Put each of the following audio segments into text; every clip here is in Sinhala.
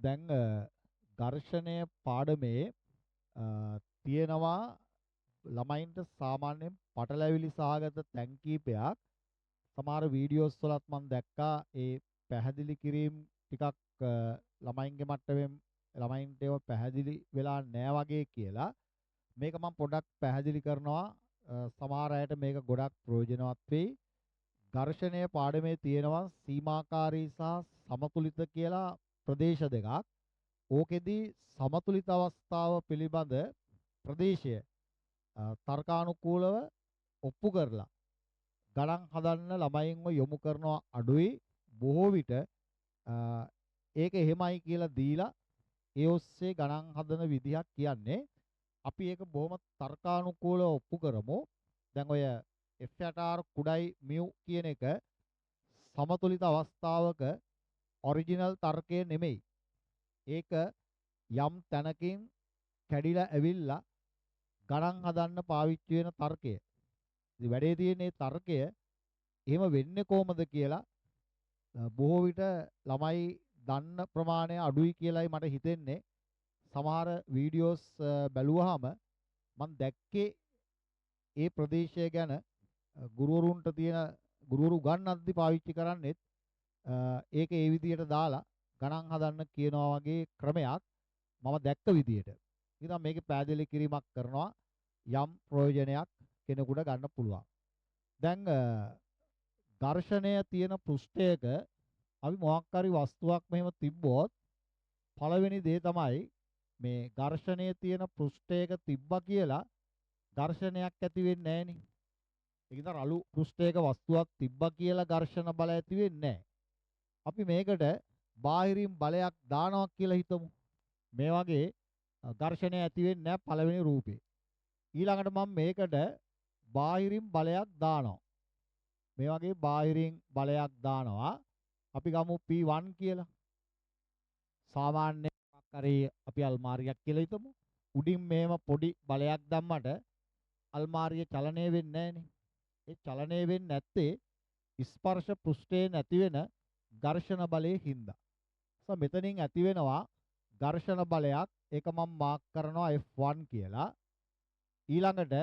දැන් ඝර්ෂණය පාඩමේ තියෙනවා ළමයින්ට සාමාන්‍යයෙන් පටලැවිලි සහගත තැන් කීපයක්. සමහර වීඩියෝස් වලත් මම දැක්කා ඒ පැහැදිලි කිරීම ටිකක් ළමයින්ගේ මට්ටමින් ළමයින්ට ඒවා පැහැදිලි වෙලා නෑ වගේ කියලා. මේක මම පොඩක් පැහැදිලි කරනවා. සමහර අයට මේක ගොඩක් ප්‍රයෝජනවත් වෙයි. ඝර්ෂණය පාඩමේ තියෙනවා සීමාකාරී සහ සමතුලිත කියලා ප්‍රදේශ දෙකක්. ඕකෙදි සමතුලිත අවස්ථාව පිළිබඳ ප්‍රදේශය තර්කානුකූලව ඔප්පු කරලා ගණන් හදන්න ළමයින්ව යොමු කරනවා අඩුයි. බොහෝ විට ඒක එහෙමයි කියලා දීලා ඒ ඔස්සේ ගණන් හදන විදිහක් කියන්නේ. අපි ඒක බොහොම තර්කානුකූලව ඔප්පු කරමු. දැන් ඔය F යට R කුඩයි මියු කියන එක සමතුලිත අවස්ථාවක ඔරිජිනල් තර්කය නෙමෙයි. ඒක යම් තැනකින් කැඩිලා ඇවිල්ලා ගණන් හදන්න පාවිච්චි වෙන තර්කය. ඉතින් වැඩේ තියෙන්නේ තර්කය එහෙම වෙන්නේ කොහොමද කියලා බොහෝ විට ළමයි දන්න ප්‍රමාණය අඩුයි කියලායි මට හිතෙන්නේ. සමහර වීඩියෝස් බැලුවාම මං දැක්කේ ඒ ප්‍රදේශය ගැන ගුරුවරුන්ට තියෙන ගුරුවරු උගන්වද්දි පාවිච්චි කරන්නේත් ඒක ඒ විදිහට දාලා ගණන් හදන්න කියනවා වගේ ක්‍රමයක් මම දැක්ක විදිහට. ඉතින් මේකේ පැහැදිලි කිරීමක් කරනවා යම් ප්‍රයෝජනයක් කෙනෙකුට ගන්න පුළුවන්. දැන් ඝර්ෂණය තියෙන පෘෂ්ඨයක අපි මොකක් හරි වස්තුවක් මෙහෙම තිබ්බොත් පළවෙනි දේ තමයි මේ ඝර්ෂණය තියෙන පෘෂ්ඨයක තිබ්බා කියලා ඝර්ෂණයක් ඇති වෙන්නේ නැහනේ. ඒ කියන්නේ රළු පෘෂ්ඨයක වස්තුවක් තිබ්බා කියලා ඝර්ෂණ බල ඇති වෙන්නේ නැහැ. අපි මේකට බාහිරින් බලයක් දානවා කියලා හිතමු. මේ වගේ ඝර්ෂණය ඇති වෙන්නේ නැහැ පළවෙනි රූපේ. ඊළඟට මම මේකට බාහිරින් බලයක් දානවා. මේ වගේ බාහිරින් බලයක් දානවා. අපි ගමු P1 කියලා. සාමාන්‍ය මොකක් හරි අපි අල්මාරියක් කියලා හිතමු. උඩින් මෙහෙම පොඩි බලයක් දැම්මට අල්මාරිය චලනය වෙන්නේ නැහනේ. ඒ චලනය වෙන්නේ නැත්තේ ස්පර්ශ පෘෂ්ඨයේ නැති වෙන ඝර්ෂණ බලයේ හින්දා. මෙතනින් ඇති වෙනවා ඝර්ෂණ බලයක්. ඒක මම මාක් කරනවා F1 කියලා. ඊළඟට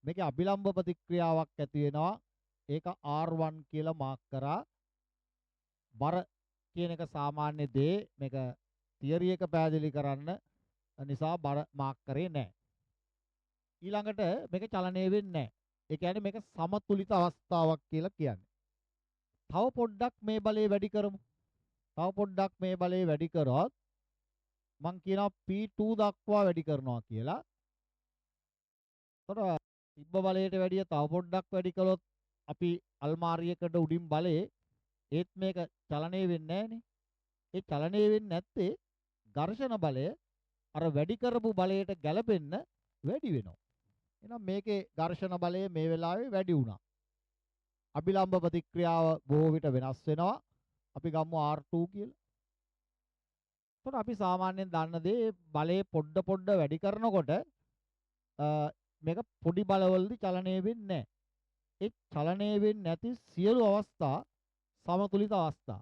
මේකේ අභිලම්භ ප්‍රතික්‍රියාවක් ඇති වෙනවා. ඒක R1 කියලා මාක් කරා. බර කියන එක සාමාන්‍ය දේ. මේක තියරි එක පැහැදිලි කරන්න නිසා බර මාක් කරේ නැහැ. ඊළඟට මේක චලනය වෙන්නේ නැහැ. ඒ කියන්නේ මේක සමතුලිත අවස්ථාවක් කියලා කියන්නේ. තව පොඩ්ඩක් මේ බලය වැඩි කරමු. තව පොඩ්ඩක් මේ බලය වැඩි කරොත් මං කියනවා P2 දක්වා වැඩි කරනවා කියලා. එතකොට තිබ්බ බලයට වැඩිය තව පොඩ්ඩක් වැඩි කළොත් අපි අල්මාරියකට උඩින් බලයේ ඒත් මේක චලනය වෙන්නේ නැහනේ. ඒ චලනය වෙන්නේ නැත්තේ ඝර්ෂණ බලය අර වැඩි කරපු බලයට ගැලපෙන්න වැඩි වෙනවා. එහෙනම් මේකේ ඝර්ෂණ බලය මේ වෙලාවේ වැඩි වුණා. අභිලම්භ ප්‍රතික්‍රියාව බොහෝ විට වෙනස් වෙනවා. අපි ගමු R2 කියලා. එතකොට අපි සාමාන්‍යයෙන් දන්න දේ බලය පොඩ පොඩ වැඩි කරනකොට මේක පොඩි බලවලදී චලනය වෙන්නේ නැහැ. ඒ චලනය වෙන්නේ නැති සියලු අවස්ථා සමතුලිත අවස්ථා.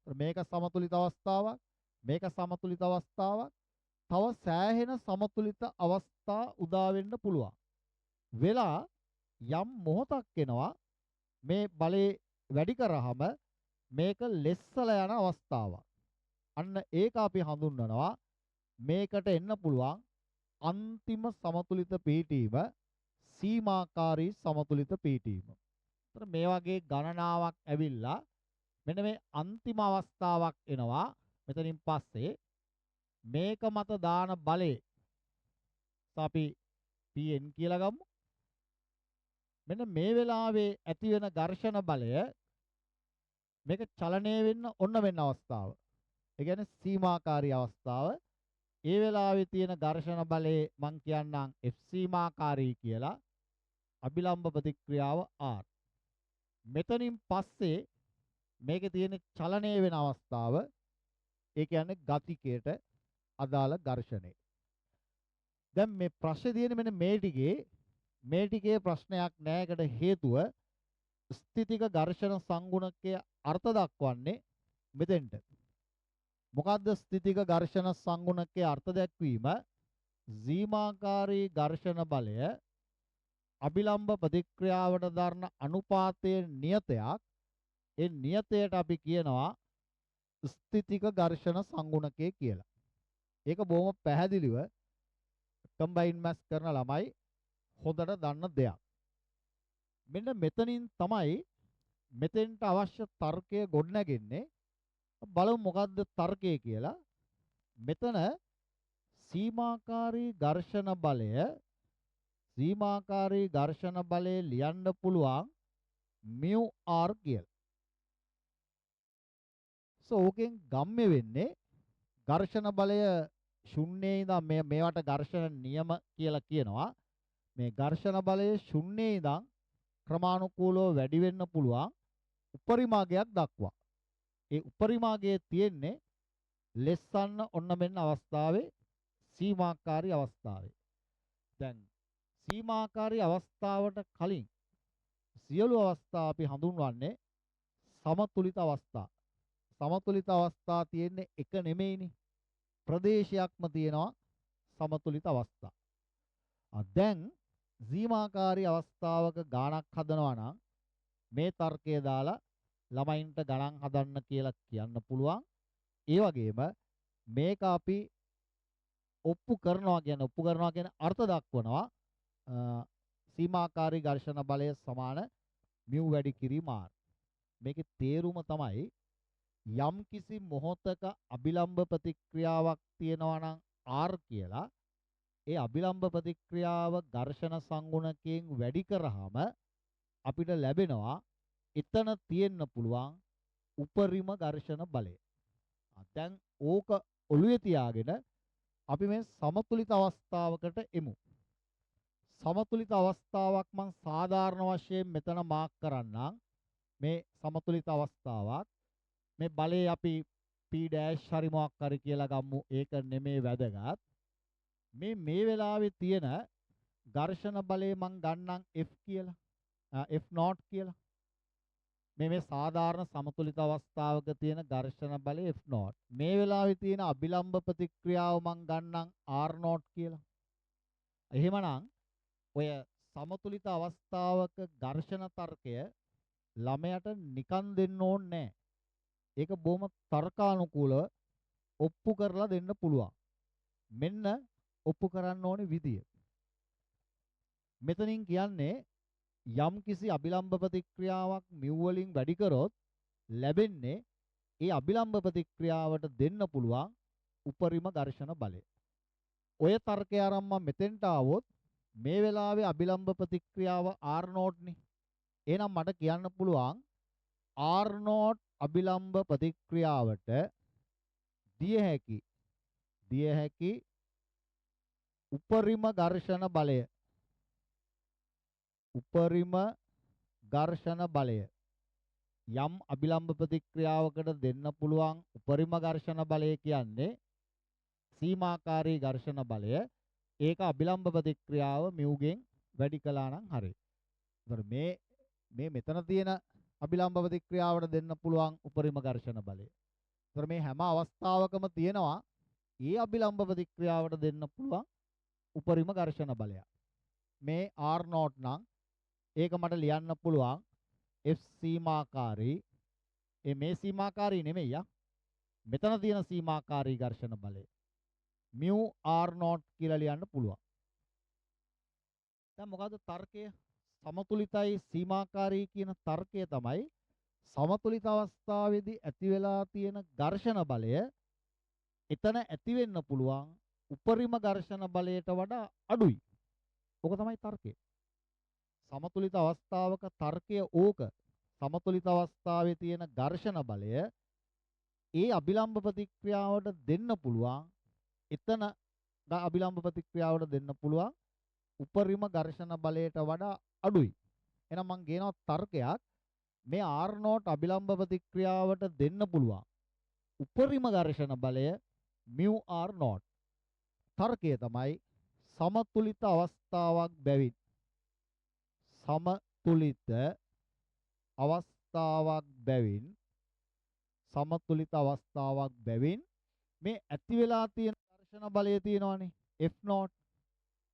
මේක සමතුලිත අවස්ථාවක්, මේක සමතුලිත අවස්ථාවක්. තව සෑහෙන සමතුලිත අවස්ථා උදා වෙන්න පුළුවන්. වෙලා යම් මොහොතක් එනවා මේ බලේ වැඩි කරාම මේක ලෙස්සලා යන අවස්ථාවක්. අන්න ඒක අපි හඳුන්වනවා මේකට එන්න පුළුවන් අන්තිම සමතුලිත පිහිටීම සීමාකාරී සමතුලිත පිහිටීම. ඒතර මේ වගේ ගණනාවක් ඇවිල්ලා මෙන්න මේ අන්තිම අවස්ථාවක් එනවා. මෙතනින් පස්සේ මේක මත දාන බලේ අපි PN කියලා ගමු. මෙන්න මේ වෙලාවේ ඇති වෙන ඝර්ෂණ බලය මේක චලනය වෙන්න ඔන්න වෙන අවස්ථාව. ඒ කියන්නේ සීමාකාරී අවස්ථාව. ඒ වෙලාවේ තියෙන ඝර්ෂණ බලේ මං කියන්නම් F සීමාකාරී කියලා. අභිලම්භ ප්‍රතික්‍රියාව R. මෙතනින් පස්සේ මේකේ තියෙන චලනය වෙන අවස්ථාව. ඒ කියන්නේ ගතිකයට අදාළ ඝර්ෂණය. දැන් මේ ප්‍රශ්නේ තියෙන්නේ මෙන්න මේ ටිකේ. මේ ටිකේ ප්‍රශ්නයක් නෑ. ඒකට හේතුව ස්ථිතික ඝර්ෂණ සංගුණකයේ අර්ථ දක්වන්නේ මෙතෙන්ට. මොකද්ද ස්ථිතික ඝර්ෂණ සංගුණකයේ අර්ථ දැක්වීම? සීමාකාරී ඝර්ෂණ බලය අභිලම්භ ප්‍රතික්‍රියාවට දරන අනුපාතයේ නියතයක්. ඒ නියතයට අපි කියනවා ස්ථිතික ඝර්ෂණ සංගුණකය කියලා. ඒක බොහොම පැහැදිලිව කම්බයින් මැස් කරන ළමයි හොඳට දන්න දෙයක්. මෙන්න මෙතනින් තමයි මෙතෙන්ට අවශ්‍ය තර්කය ගොඩනැගෙන්නේ. බලමු මොකද්ද තර්කය කියලා. මෙතන සීමාකාරී ඝර්ෂණ බලය, සීමාකාරී ඝර්ෂණ බලය ලියන්න පුළුවන් මියු ආර් කියලා. සෝ ඕකෙන් ගම්ම්‍ය වෙන්නේ ඝර්ෂණ බලය ශූන්‍යයේ ඉඳන් මේවට ඝර්ෂණ නියම කියලා කියනවා. මේ ඝර්ෂණ බලය ශූන්‍යයේ ඉඳන් ක්‍රමානුකූලව වැඩි වෙන්න පුළුවන් උපරිමාගයක් දක්වා. ඒ උපරිමාගයේ තියෙන්නේ ලෙස්සන්න ඔන්න මෙන්න අවස්ථාවේ, සීමාකාරී අවස්ථාවේ. දැන් සීමාකාරී අවස්ථාවට කලින් සියලු අවස්ථා අපි හඳුන්වන්නේ සමතුලිත අවස්ථා. සමතුලිත අවස්ථා තියෙන්නේ එක නෙමෙයිනේ. ප්‍රදේශයක්ම තියෙනවා සමතුලිත අවස්ථා. දැන් සීමාකාරී අවස්ථාවක ගාණක් හදනවා නම් මේ තර්කය දාලා ළමයින්ට ගණන් හදන්න කියලා කියන්න පුළුවන්. ඒ වගේම මේක අපි ඔප්පු කරනවා කියන්නේ, ඔප්පු කරනවා කියන අර්ථ දක්වනවා සීමාකාරී ඝර්ෂණ බලය සමාන මියු වැඩි කිරීම R. මේකේ තේරුම තමයි යම් කිසි මොහොතක අභිලම්භ ප්‍රතික්‍රියාවක් තියෙනවා නම් R කියලා, ඒ අභිලම්භ ප්‍රතික්‍රියාව ඝර්ෂණ සංගුණකයෙන් වැඩි කරාම අපිට ලැබෙනවා එතන තියෙන්න පුළුවන් උපරිම ඝර්ෂණ බලය. දැන් ඕක ඔළුවේ තියාගෙන අපි මේ සමතුලිත අවස්ථාවකට එමු. සමතුලිත අවස්ථාවක් මං සාධාරණ වශයෙන් මෙතන මාක් කරන්නම්. මේ සමතුලිත අවස්ථාවක්. මේ බලය අපි P' හරි මොකක් හරි කියලා ගමු. ඒක නෙමේ වැදගත්. මේ මේ වෙලාවේ තියෙන ඝර්ෂණ බලය මං ගන්නම් F කියලා. F0 කියලා. මේ මේ සාධාරණ සමතුලිත අවස්ථාවක තියෙන ඝර්ෂණ බලය F0. මේ වෙලාවේ තියෙන අභිලම්භ ප්‍රතික්‍රියාව මං ගන්නම් R0 කියලා. එහෙමනම් ඔය සමතුලිත අවස්ථාවක ඝර්ෂණ තර්කය ළමයාට නිකන් දෙන්න ඕනේ නෑ. ඒක බොහොම තර්කානුකූලව ඔප්පු කරලා දෙන්න පුළුවන්. මෙන්න ඔප්පු කරන්න ඕනේ විදිය. මෙතනින් කියන්නේ යම් කිසි අභිලම්භ ප්‍රතික්‍රියාවක් මියු වලින් වැඩි කරොත් ලැබෙන්නේ ඒ අභිලම්භ ප්‍රතික්‍රියාවට දෙන්න පුළුවන් උපරිම ඝර්ෂණ බලය. ඔය තර්කය අරන් මම මෙතෙන්ට ආවොත් මේ වෙලාවේ අභිලම්භ ප්‍රතික්‍රියාව R0 නේ. එහෙනම් මට කියන්න පුළුවන් R0 අභිලම්භ ප්‍රතික්‍රියාවට දිය හැකි උපරිම ඝර්ෂණ බලය, උපරිම ඝර්ෂණ බලය යම් අභිලම්භ ප්‍රතික්‍රියාවකට දෙන්න පුළුවන් උපරිම ඝර්ෂණ බලය කියන්නේ සීමාකාරී ඝර්ෂණ බලය. ඒක අභිලම්භ ප්‍රතික්‍රියාව මියුගෙන් වැඩි කළා නම් හරි. ඒතර මේ මේ මෙතන තියෙන අභිලම්භ ප්‍රතික්‍රියාවට දෙන්න පුළුවන් උපරිම ඝර්ෂණ බලය. ඒතර මේ හැම අවස්ථාවකම තියෙනවා ඒ අභිලම්භ ප්‍රතික්‍රියාවට දෙන්න පුළුවන් උපරිම ඝර්ෂණ බලය. මේ R0 නම් ඒක මට ලියන්න පුළුවන් F සීමාකාරී, ඒ මේ සීමාකාරී නෙමෙයි යා. මෙතන තියෙන සීමාකාරී ඝර්ෂණ බලය මියු R0 කියලා ලියන්න පුළුවන්. දැන් මොකද්ද තර්කය? සමතුලිතයි සීමාකාරී කියන තර්කය තමයි සමතුලිත අවස්ථාවේදී ඇති වෙලා තියෙන ඝර්ෂණ බලය එතන ඇති වෙන්න පුළුවන් උපරිම ඝර්ෂණ බලයට වඩා අඩුයි. ඕක තමයි තර්කය. සමතුලිත අවස්ථාවක තර්කය ඕක. සමතුලිත අවස්ථාවේ තියෙන ඝර්ෂණ බලය ඒ අභිලම්භ ප්‍රතික්‍රියාවට දෙන්න පුළුවන්, එතන අභිලම්භ ප්‍රතික්‍රියාවට දෙන්න පුළුවන් උපරිම ඝර්ෂණ බලයට වඩා අඩුයි. එහෙනම් මං ගේනවා තර්කයක් මේ R0 අභිලම්භ ප්‍රතික්‍රියාවට දෙන්න පුළුවන් උපරිම ඝර්ෂණ බලය මියු R0. තර්කය තමයි සමතුලිත අවස්ථාවක් බැවින්, සමතුලිත අවස්ථාවක් බැවින්, සමතුලිත අවස්ථාවක් බැවින් මේ ඇති වෙලා තියෙන ඝර්ෂණ බලය තියෙනවනේ F0.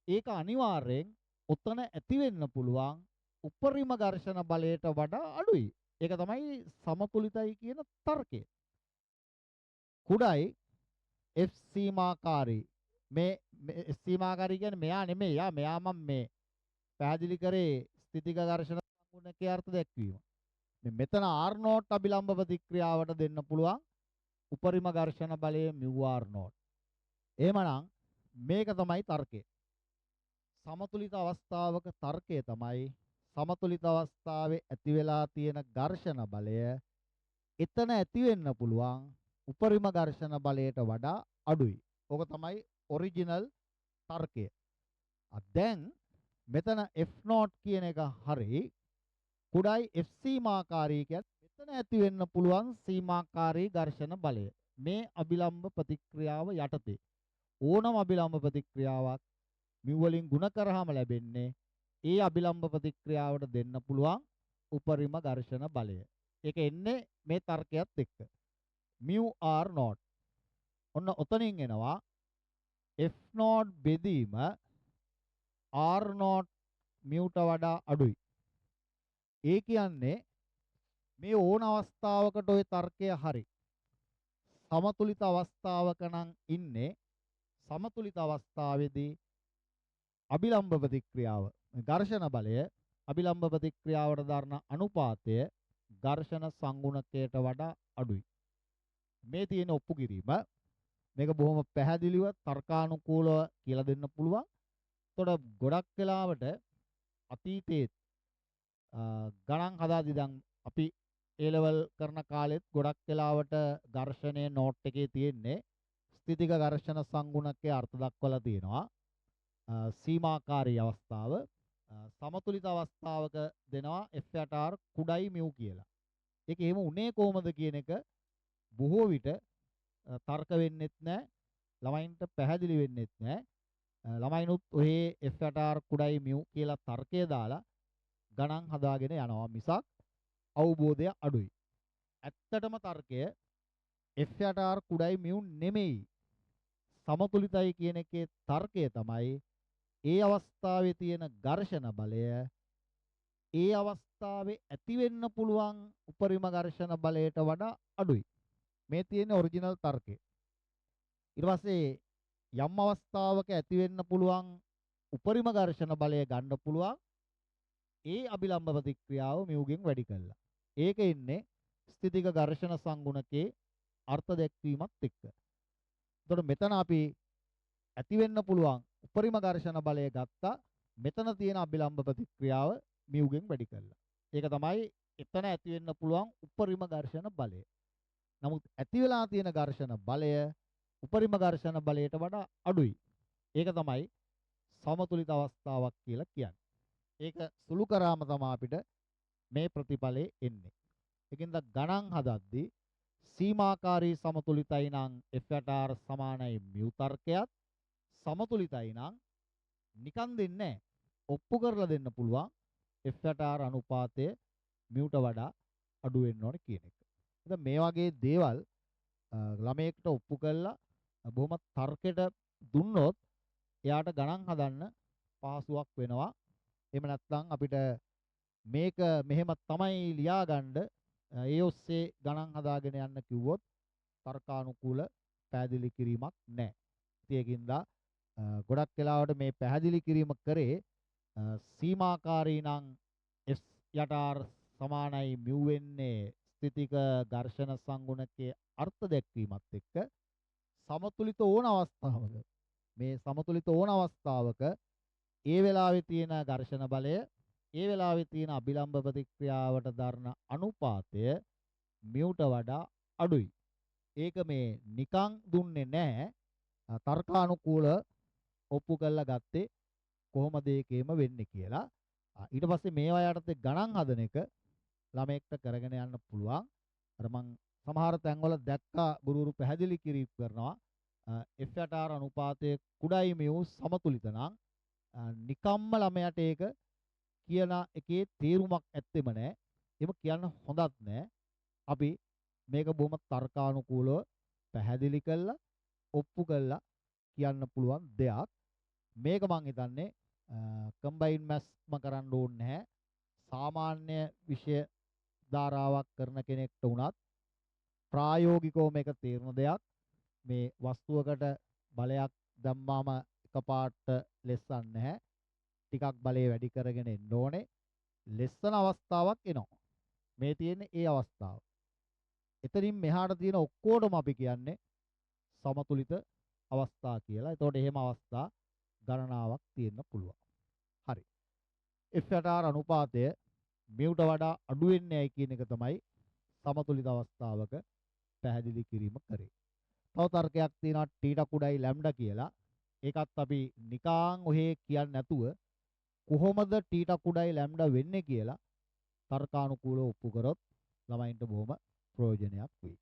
ඒක අනිවාර්යෙන් ඔතන ඇති වෙන්න පුළුවන් උපරිම ඝර්ෂණ බලයට වඩා අඩුයි. ඒක තමයි සමතුලිතයි කියන තර්කය. කුඩයි F සීමාකාරී. මේ F සීමාකාරී කියන්නේ මෙයා නෙමෙයි. මෙයා මම මේ පැහැදිලි කරේ ස්ථිතික ඝර්ෂණ සංගුණකයේ අර්ථ දැක්වීම. මේ මෙතන R naught අභිලම්භ ප්‍රතික්‍රියාවට දෙන්න පුළුවන් උපරිම ඝර්ෂණ බලය μ R naught. එහෙමනම් මේක තමයි තර්කය. සමතුලිත අවස්ථාවක තර්කය තමයි සමතුලිත අවස්ථාවේ ඇති වෙලා තියෙන ඝර්ෂණ බලය එතන ඇති වෙන්න පුළුවන් උපරිම ඝර්ෂණ බලයට වඩා අඩුයි. ඕක තමයි ඔරිජිනල් තර්කය. දැන් මෙතන F0 කියන එක හරි කුඩයි F සීමාකාරී කියන්නේ මෙතන ඇති වෙන්න පුළුවන් සීමාකාරී ඝර්ෂණ බලය. මේ අභිලම්භ ප්‍රතික්‍රියාව යටතේ ඕනම අභිලම්භ ප්‍රතික්‍රියාවක් මිව් වලින් ගුණ කරාම ලැබෙන්නේ ඒ අභිලම්භ ප්‍රතික්‍රියාවට දෙන්න පුළුවන් උපරිම ඝර්ෂණ බලය. ඒක එන්නේ මේ තර්කයත් එක්ක. Mu R naught. ඔන්න ඔතනින් එනවා F naught බෙදීම R naught මියුට වඩා අඩුයි. ඒ කියන්නේ මේ ඕන අවස්ථාවකට ওই තර්කය හරි. සමතුලිත අවස්ථාවක නම් ඉන්නේ. සමතුලිත අවස්ථාවේදී අභිලම්භ ප්‍රතික්‍රියාව ඝර්ෂණ බලය අභිලම්භ ප්‍රතික්‍රියාවට දරන අනුපාතය ඝර්ෂණ සංගුණකයට වඩා අඩුයි. මේ තියෙන ඔප්පු කිරීම මේක බොහොම පැහැදිලිව තර්කානුකූලව කියලා දෙන්න පුළුවන්. එතකොට ගොඩක් වෙලාවට අතීතයේත් ගණන් හදාදී දැන් අපි ඒ ලෙවල් කරන කාලෙත් ගොඩක් වෙලාවට ඝර්ෂණයේ නෝට් එකේ තියෙන්නේ ස්ථිතික ඝර්ෂණ සංගුණකයේ අර්ථ දක්වලා තියෙනවා. සීමාකාරී අවස්ථාව සමතුලිත අවස්ථාවක දෙනවා F යට R කුඩයි මියු කියලා. ඒක එහෙම උනේ කොහොමද කියන එක බොහෝ විට තර්ක වෙන්නෙත් නෑ, ළමයින්ට පැහැදිලි වෙන්නෙත් නෑ. ළමයිනුත් ඔහේ F යට R කුඩයි මියු කියලා තර්කය දාලා ගණන් හදාගෙන යනවා මිසක් අවබෝධය අඩුයි. ඇත්තටම තර්කය F යට R කුඩයි මියු නෙමෙයි. සමතුලිතයි කියන එකේ තර්කය තමයි ඒ අවස්ථාවේ තියෙන ඝර්ෂණ බලය ඒ අවස්ථාවේ ඇති වෙන්න පුළුවන් උපරිම ඝර්ෂණ බලයට වඩා අඩුයි. මේ තියෙන ඔරිජිනල් තර්කය. ඊට පස්සේ යම් අවස්ථාවක ඇති වෙන්න පුළුවන් උපරිම ඝර්ෂණ බලය ගන්න පුළුවන් ඒ අභිලම්භ ප්‍රතික්‍රියාව මියුගෙන් වැඩි කළා. ඒක ඉන්නේ ස්ථිතික ඝර්ෂණ සංගුණකයේ අර්ථ දැක්වීමත් එක්ක. එතකොට මෙතන අපි ඇති වෙන්න පුළුවන් උපරිම ඝර්ෂණ බලය ගත්තා. මෙතන තියෙන අභිලම්භ ප්‍රතික්‍රියාව මියුගෙන් වැඩි කළා. ඒක තමයි එතන ඇති වෙන්න පුළුවන් උපරිම ඝර්ෂණ බලය. නමුත් ඇති වෙලා තියෙන ඝර්ෂණ බලය උපරිම ඝර්ෂණ බලයට වඩා අඩුයි. ඒක තමයි සමතුලිත අවස්ථාවක් කියලා කියන්නේ. ඒක සුළු කරාම තමයි අපිට මේ ප්‍රතිඵලය එන්නේ. ඒකින්ද ගණන් හදද්දී සීමාකාරී සමතුලිතයි නම් F යට R සමානයි මියු තර්කයත්, සමතුලිතයි නම් නිකන් දෙන්නේ නැහැ. ඔප්පු කරලා දෙන්න පුළුවන් F යට R අනුපාතය මියුට වඩා අඩු වෙන්න ඕන කියන එක. ඉතින් මේ වගේ දේවල් ළමයෙක්ට ඔප්පු කරලා බොහොම තර්කයට දුන්නොත් එයාට ගණන් හදන්න පහසුවක් වෙනවා. එහෙම නැත්නම් අපිට මේක මෙහෙම තමයි ලියාගන්න ඒ ඔස්සේ ගණන් හදාගෙන යන්න කිව්වොත් තර්කානුකූල පැහැදිලි කිරීමක් නැහැ. ඉතින් ඒකින්ද ගොඩක් වෙලාවට මේ පැහැදිලි කිරීම කරේ සීමාකාරී නම් S යට R සමානයි මියු වෙන්නේ ස්ථිතික ඝර්ෂණ සංගුණකයේ අර්ථ දැක්වීමත් එක්ක සමතුලිත ඕන අවස්ථාවක මේ සමතුලිත ඕන අවස්ථාවක ඒ වෙලාවේ තියෙන ඝර්ෂණ බලය ඒ වෙලාවේ තියෙන අභිලම්භ ප්‍රතික්‍රියාවට දරන අනුපාතය මියුට වඩා අඩුයි. ඒක මේ නිකන් දුන්නේ නෑ. තර්කානුකූල ඔප්පු කරලා ගත්තේ කොහොමද ඒකේම වෙන්නේ කියලා. ඊට පස්සේ මේවා යටතේ ගණන් හදන එක ළමයෙක්ට කරගෙන යන්න පුළුවන්. අර මං සමහර තැන්වල දැක්කා ගුරුවරු පැහැදිලි කිරීම කරනවා F යට R අනුපාතය කුඩයි මියු සමතුලිත නම් නිකම්ම ළමයාට ඒක කියන එකේ තේරුමක් ඇත්තෙම නෑ. එහෙම කියන්න හොඳත් නෑ. අපි මේක බොහොම තර්කානුකූලව පැහැදිලි කළා. ඔප්පු කරලා කියන්න පුළුවන් දෙයක්. මේක මං හිතන්නේ කම්බයින් මැත්ස්ම කරන්න ඕනේ නැහැ. සාමාන්‍ය විෂය ධාරාවක් කරන කෙනෙක්ට වුණත් ප්‍රායෝගිකව මේක තේරෙන දෙයක්. මේ වස්තුවකට බලයක් දැම්මාම එකපාරට ලෙස්සන්නේ නැහැ. ටිකක් බලය වැඩි කරගෙන එන්න ඕනේ. ලෙස්සන අවස්ථාවක් එනවා. මේ තියෙන්නේ ඒ අවස්ථාව. එතනින් මෙහාට තියෙන ඔක්කොටම අපි කියන්නේ සමතුලිත අවස්ථා කියලා. එතකොට එහෙම අවස්ථා ගණනාවක් තියෙන්න පුළුවන්. හරි. F යට R අනුපාතය මියුට වඩා අඩු වෙන්නේ ඇයි කියන එක තමයි සමතුලිත අවස්ථාවක පැහැදිලි කිරීම කරේ. තව තර්කයක් තියෙනවා ටීටා කුඩයි ලැම්ඩා කියලා. ඒකත් අපි නිකාං ඔහේ කියන්නේ නැතුව කොහොමද ටීටා කුඩයි ලැම්ඩා වෙන්නේ කියලා තර්කානුකූලව ඔප්පු කරොත් ළමයින්ට බොහොම ප්‍රයෝජනයක් වෙයි.